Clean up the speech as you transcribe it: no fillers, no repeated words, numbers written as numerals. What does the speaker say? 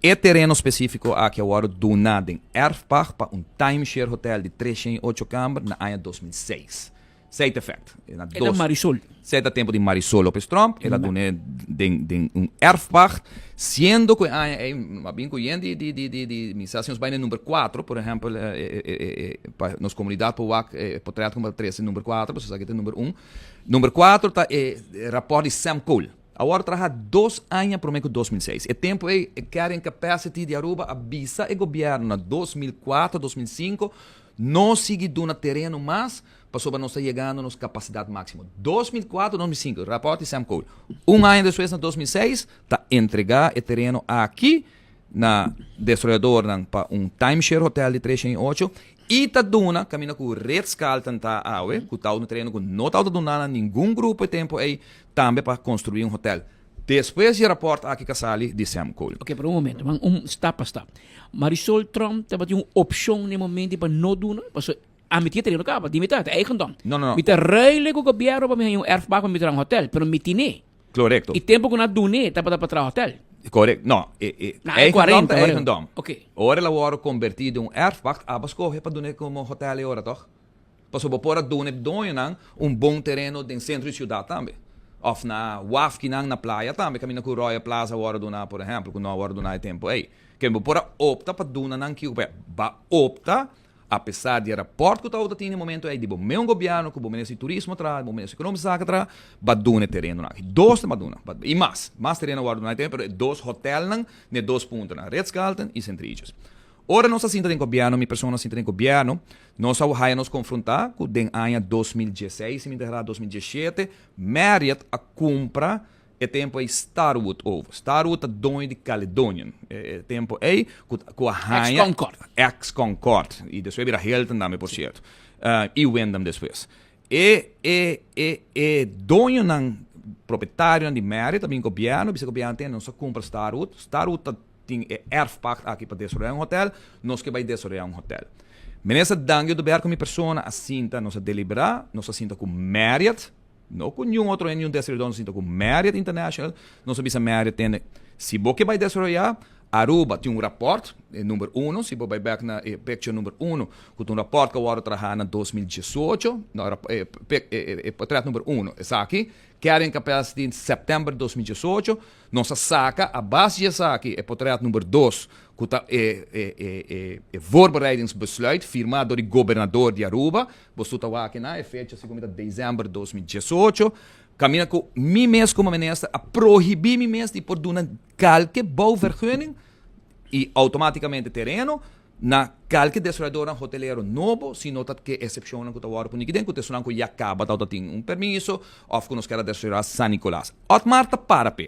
E tereno specifico aki a wordo duna den erfpacht pa un timeshare hotel di 308 kamber na aña 2006. Side effect. Na E ta Marisol. Esey ta tempo di Marisol Lopez Tromp, el a dune den un erfpacht, siendo cu e aña ey, a bin cu yen di mi sa si nos bay na number 4, por ehempel, pa nos comunidad por wak e potret cu mi a trece number 4, pasobra esaki ta number 1. Number 4 ta e rapport di Sam Cole. Awor traha 2 aña prome cu 2006. E tempo ey, e carrying capacity di Aruba a bisa e gobierno na 2004, 2005, no sigui duna tereno mas, pasobra nos ta yegando nos capacidad maximo. 2004, 2005, rapport di Sam Cole. Un aña despues, na 2006, ta entrega e tereno aki na desaroyador pa un timeshare hotel di 308 y ta duna, caminda cu Ritz-Carlton ta awe, cu ta un tereno cu no ta duna na ningun grupo e tempo ey, tambe pa construi un hotel. Despues di rapport aki cu a sali di Sam Cole. Ok, pa un momento, man, un stap pa stap. Marisol Tromp tabatin un opcion na momento pa no doen, paso ami tin tereno caba, di mi ta eigendom. No, no, no. Mi ta ruilen cu gobierno pa mi un erfpacht pa mi traha un hotel, pero mi tine. Correcto. E tempo cu nan a dune, tabata pa traha hotel. Correcto. No, Na, eigendom 40, ta eigendom. Ora el a wordo converti den un erfpacht, abo a scoge pa dune como hotel e ora, toch? Paso bo por a duna doñonan un bon tereno den centro di ciudad tambe. Of na wafkinan na playa tambe, caminda cu Royal Plaza wordo duna, por ehempel, cu no wordo duna e tempo ey. Cu bo por a opta pa duna nan ki ba opta, apesar di rapport cu ta tin na momento ey di bo mesun gobierno, cu bo minister di turismo tra, bo minister economico zaken tra, ba duna tereno nan. Dos ba duna. Y mas tereno wordo duna tempo, pero dos hotelnan ne dos punto na Ritz-Carlton y St. Regis. Ora nos a sinta den gobierno, mi persona a sinta den gobierno, nos a haya nos confronta cu den aña 2016, si mi 2017, Marriott a cumpra e tempo ey Starwood over. Starwood ta doño di Caledonian. E tempo ey cu a haya Ex-Concord. Ex-Concord. Y despues bira Hilton tambe, por cierto. Y Wyndham despues. E doñonan propietario di Marriott tambe gobierno, bisa gobierno tin nos a cumpra Starwood. Starwood ta tin e erfpacht aki pa desaroya un hotel, nos kier bay desaroya un hotel. Minister Dangui Oduber cu mi persona a sinta, nos a delibera, nos a sinta cu Marriott, no cu ningun otro, ningun desaroyador, nos a sinta cu Marriott International, nos a bisa Marriott tende, si bo kier bay desaroya, Aruba tin un rapport, number 1, si bo bay back na picture number 1, cu un rapport cu a wordo traha na 2018, no, portret number 1, esaki, carrying capacity in september 2018, nos a saca a base di esaki, e portret number 2, cu ta e voorbereidingsbesluit, firma door di gobernador di Aruba, bo ta wak na e fecha, segun december 2018, caminda cu mi mes como minister a prohibi mi mes di por duna calke bouwvergunning y automaticamente tereno na calke desaroyador hotelero nobo, si no ta cu excepcion cu ta wordo poni den, cu ta cu ya caba ta tin un permiso, of cu nos kier desaroya San Nicolas. Otmar ta para pe.